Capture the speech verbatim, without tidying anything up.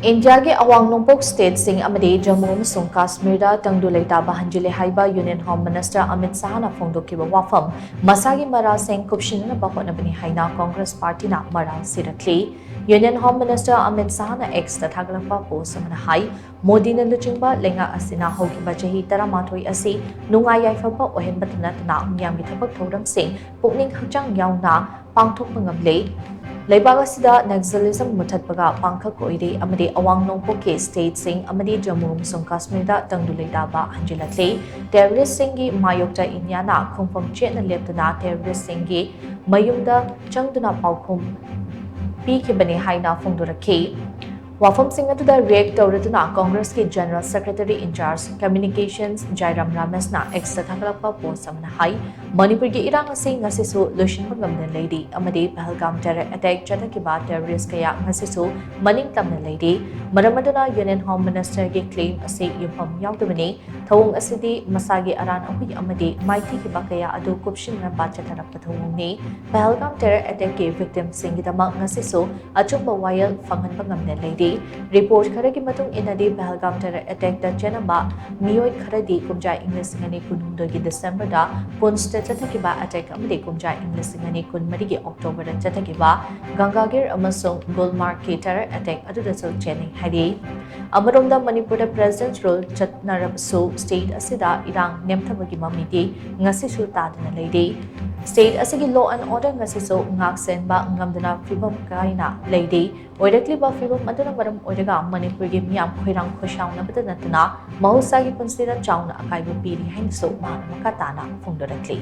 ꯏꯟꯗꯤꯌꯥꯒꯤ ꯑꯋꯥꯡ ꯅꯣꯡꯄꯣꯛ ꯁ꯭ꯇꯦꯠꯁꯤꯡ ꯑꯃꯗꯤ ꯖꯝꯃꯨ ꯑꯃꯁꯨꯡ ꯀꯥꯁꯃꯤꯔꯗ ꯇꯪꯗꯨ ꯂꯩꯇꯥꯕ ꯍꯟꯖꯤꯜꯂꯦ ꯍꯥꯏꯕ ꯌꯨꯅꯤꯌꯟ ꯍꯣꯝ ꯃꯤꯅꯤꯁꯇꯔ ꯑꯃꯤꯠ ꯁꯥꯍꯅ ꯐꯣꯡꯗꯣꯛꯈꯤꯕ ꯋꯥꯐꯝ ꯃꯁꯥꯒꯤ ꯃꯔꯥꯜꯁꯤꯡ ꯀꯨꯞꯁꯤꯟꯅꯅꯕ ꯍꯣꯠꯅꯕꯅꯤ ꯍꯥꯏꯅ ꯀꯣꯡꯒ꯭ꯔꯦꯁ ꯄꯥꯔꯇꯤꯅ ꯃꯔꯥꯜ ꯁꯤꯔꯛꯂꯤ꯫ ꯌꯨꯅꯤꯌꯟ ꯍꯣꯝ ꯃꯤꯅꯤꯁꯇꯔ ꯑꯃꯤꯠ ꯁꯥꯍꯅ ꯑꯦꯛꯁꯇ ꯊꯥꯒꯠꯂꯛꯄ ꯄꯣꯁ ꯑꯃꯅ ꯍꯥꯏ, ꯃꯣꯗꯤꯅ ꯂꯨꯆꯤꯡꯕ ꯂꯩꯉꯥꯛ ꯑꯁꯤꯅ ꯍꯧꯈꯤꯕ ꯆꯍꯤ ꯇꯔꯥꯃꯥꯊꯣꯏ ꯑꯁꯤ ꯅꯨꯡꯉꯥꯏ ꯌꯥꯏꯐꯕ ꯑꯣꯏꯍꯟꯕꯇ ꯅꯠꯇꯅ ꯃꯤꯌꯥꯝꯒꯤ ꯊꯕꯛ ꯊꯧꯔꯝꯁꯤꯡ ꯄꯨꯛꯅꯤꯡ ꯍꯛꯆꯥꯡ ꯌꯥꯎꯅ ꯄꯥꯡꯊꯣꯛꯄ ꯉꯝꯂꯦ꯫ ꯂꯩꯕꯥꯛ ꯑꯁꯤꯗ ꯅꯛꯁꯂꯤꯖꯝ ꯃꯨꯊꯠꯄꯒ ꯄꯥꯡꯈꯛ ꯑꯣꯏꯔꯦ ꯑꯃꯗꯤ ꯑꯋꯥꯡ ꯅꯣꯡꯄꯣꯛꯀꯤ ꯁ꯭ꯇꯦꯠꯁꯤꯡ ꯑꯃꯗꯤ ꯖꯝꯃꯨ ꯑꯃꯁꯨꯡ ꯀꯥꯁꯃꯤꯔꯗ ꯇꯪꯗꯨ ꯂꯩꯇꯥꯕ ꯍꯟꯖꯤꯜꯂꯛꯂꯦ꯫ ꯇꯦꯔꯣꯔꯤꯁ꯭ꯠꯁꯤꯡꯒꯤ ꯃꯥꯌꯣꯛꯇ ꯏꯟꯗꯤꯌꯥꯅ ꯈꯣꯡꯐꯝ ꯆꯦꯠꯅ ꯂꯦꯞꯇꯨꯅ ꯇꯦꯔꯣꯔꯤꯁ꯭ꯠꯁꯤꯡꯒꯤ ꯃꯌꯨꯝꯗ ꯆꯪꯗꯨꯅ ꯄꯥꯎꯈꯨꯝ ꯄꯤꯈꯤꯕꯅꯤ ꯍꯥꯏꯅ ꯐꯣꯡꯗꯣꯔꯛꯈꯤ꯫ ꯋꯥꯐꯝꯁꯤꯡ ꯑꯗꯨꯗ ꯔꯤꯌꯦꯛ ꯇꯧꯔꯗꯨꯅ ꯀꯣꯡꯒ꯭ꯔꯦꯁꯀꯤ general secretary in charge communications Jairam ꯔꯥꯃꯦꯁꯅ ꯑꯦꯛꯁꯇ ꯊꯥꯒꯠꯂꯛꯄ ꯄꯣꯁ ꯑꯃꯅ ꯍꯥꯏ, ꯃꯅꯤꯄꯨꯔꯒꯤ ꯏꯔꯥꯡ ꯑꯁꯤ ꯉꯁꯤꯁꯨ ꯂꯣꯏꯁꯤꯟꯕ ꯉꯝꯗꯅ ꯂꯩꯔꯤ ꯑꯃꯗꯤ ꯄꯍꯜꯒꯥꯝ ꯇꯦꯔꯔ ꯑꯦꯇꯦꯛ ꯆꯠꯊꯈꯤꯕ ꯇꯦꯔꯣꯔꯤꯁ꯭ꯠ ꯀꯌꯥ ꯉꯁꯤꯁꯨ ꯃꯅꯤꯡ ꯇꯝꯅ ꯂꯩꯔꯤ꯫ ꯃꯔꯝ ꯑꯗꯨꯅ ꯌꯨꯅꯤꯌꯟ ꯍꯣꯝ ꯃꯤꯅꯤꯁꯇꯔꯒꯤ ꯀ꯭ꯂꯦꯝ ꯑꯁꯤ ꯌꯨꯝꯐꯝ ꯌꯥꯎꯗꯕꯅꯤ꯫ ꯊꯧꯑꯣꯡ ꯑꯁꯤꯗꯤ ꯃꯁꯥꯒꯤ ꯑꯔꯥꯟ ꯑꯍꯨꯏ ꯑꯃꯗꯤ ꯃꯥꯏꯊꯤꯈꯤꯕ ꯀꯌꯥ ꯑꯗꯨ ꯀꯨꯞꯁꯤꯟꯅꯕ ꯆꯠꯊꯔꯛꯄ ꯊꯧꯑꯣꯡꯅꯤ꯫ ꯄꯍꯜꯒꯥꯝ ꯇꯦꯔꯔ ꯑꯦꯇꯦꯛꯀꯤ ꯚꯤꯛꯇꯤꯝꯁꯤꯡꯒꯤꯗꯃꯛ ꯉꯁꯤꯁꯨ ꯑꯆꯨꯝꯕ ꯋꯥꯌꯦꯜ ꯐꯪꯍꯟꯕ ꯉꯝꯗꯅ ꯂꯩꯔꯤ꯫ ꯔꯤꯄꯣꯔꯠ ꯈꯔꯒꯤ ꯃꯇꯨꯡ ꯏꯟꯅꯗꯤ ꯄꯍꯜꯒꯥꯝ ꯇꯦꯔꯔ ꯑꯦꯇꯦꯛꯇ ꯆꯦꯟꯅꯕ ꯃꯤꯑꯣꯏ ꯈꯔꯗꯤ ꯀꯨꯝꯖꯥ ꯏꯪ ꯂꯤꯁꯤꯡ ꯑꯅꯤ ꯀꯨꯟꯍꯨꯝꯗꯣꯏꯒꯤ ꯗꯤꯁꯦꯝꯕꯔꯗ ꯄꯨꯟꯁꯇ ꯆꯠꯊꯈꯤꯕ ꯑꯦꯇꯦꯛ ꯑꯃꯗꯤ ꯀꯨꯝꯖꯥ ꯏꯪ ꯂꯤꯁꯤꯡ ꯑꯅꯤ ꯀꯨꯟꯃꯔꯤꯒꯤ ꯑꯣꯛꯇꯣꯕꯔꯗ ꯆꯠꯊꯈꯤꯕ ꯒꯪꯒꯥꯒꯤꯔ ꯑꯃꯁꯨꯡ ꯒꯨꯜꯃꯥꯔꯒꯀꯤ ꯇꯦꯔꯔ ꯑꯦꯇꯦꯛ ꯑꯗꯨꯗꯁꯨ ꯆꯦꯟꯅꯩ ꯍꯥꯏꯔꯤ꯫ ꯑꯃꯔꯣꯝꯗ ꯃꯅꯤꯄꯨꯔꯗ ꯄ꯭ꯔꯦꯁꯤꯗꯦꯟꯠ ꯔꯨꯜ ꯆꯠꯅꯔꯕꯁꯨ ꯁ꯭ꯇꯦꯠ ꯑꯁꯤꯗ ꯏꯔꯥꯡ ꯅꯦꯝꯊꯕꯒꯤ ꯃꯃꯤꯗꯤ ꯉꯁꯤꯁꯨ ꯇꯥꯗꯅ ꯂꯩꯔꯤ꯫ ꯁ꯭ꯇꯦꯠ ꯑꯁꯤꯒꯤ ꯂꯣ ꯑꯦꯟ ꯑꯣꯔꯗꯔ ꯉꯁꯤꯁꯨ ꯉꯥꯛ ꯁꯦꯟꯕ ꯉꯝꯗꯅ ꯐꯤꯕꯝ ꯀꯥꯏꯅ ꯂꯩꯔꯤ꯫ ꯑꯣꯏꯔꯛꯂꯤꯕ ꯐꯤꯕꯝ ꯑꯗꯨꯅ ꯃꯔꯝ ꯑꯣꯏꯔꯒ ꯃꯅꯤꯄꯨꯔꯒꯤ ꯃꯤꯌꯥꯝ ꯈꯣꯏꯔꯥꯡ ꯈꯣꯏꯁꯥꯎꯅꯕꯗ ꯅꯠꯇꯅ ꯃꯍꯧꯁꯥꯒꯤ ꯄꯨꯟꯁꯤꯗ ꯆꯥꯎꯅ ꯑꯀꯥꯏꯕ ꯄꯤꯔꯤ ꯍꯥꯏꯅꯁꯨ ꯃꯍꯥꯛꯅ ꯃꯈꯥ ꯇꯥꯅ ꯐꯣꯡꯗꯣꯔꯛꯂꯤ꯫